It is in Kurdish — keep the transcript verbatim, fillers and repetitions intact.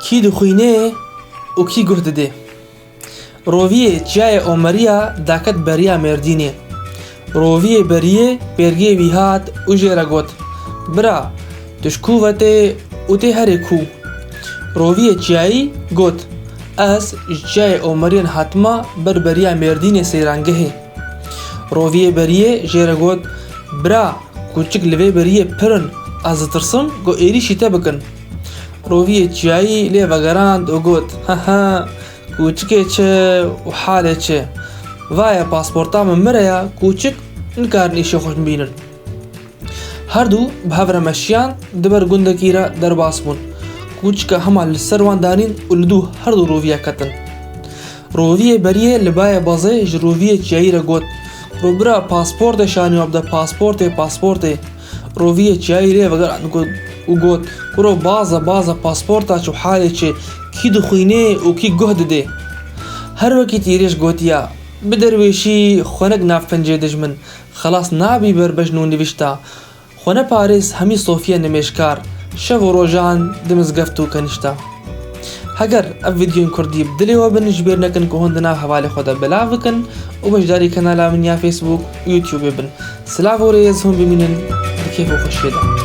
Kî dixwîne û kî guh dide? Roviyê çiyayê Omeriya daket beriya Mêrdînê. Roviyê beriyê pêrgê wî hat û jê re got, "Bira, tu ji ku ve tê û tê herê ku?" Roviyê çiyayî got, "Ez ji çiyayê Omeriyan hatime ber beriya Mêrdînê seyrangehê." Roviyê beriyê jê re got, "Bira, kûçik li vê beriyê pir in, ez ditirsim ku êrîşî te bikin." Roviyê çiyayî lê vegerand û got, "Hehe, kûçikê çi û halê çi. Vaye pasporta min mire ya, kûçik nikarin îşê xwe bînin." Her du bi hev re meşiyan di ber gundekî re derbas bûn. Kûçika hema li ser wan danîn û li dû her du roviya ketin. Roviyê beriyê li bayê bazê ji roviyê çiyayî re got, "Kuro bira, pasportê şanî wa bide, pasportê, pasportê." Roviyê çiyayî lê vegerand got û got, "Kuro baze, baze, pasporta çi û halê çi, kî dixwîne û kî guh dide?" Her wekî tîrêj gotiya, "Bi derwêşî xwenek nav pencê dijmin, xelas nabî ber bejn û nivîşta. Xwe neparêz hemî sofiye nimêjkar, şev û rojan di mizgeft û kenişta." Heger ev vîdyoyên kurdî bi dilê we bin, ji bîr nekin ku hûn di nav hevalê xwe de belav bikin û beşdarî kanala min ya Facebook û YouTubeê bin. Silav û rêz, hûn bimînin di kêf û xweşiyê de.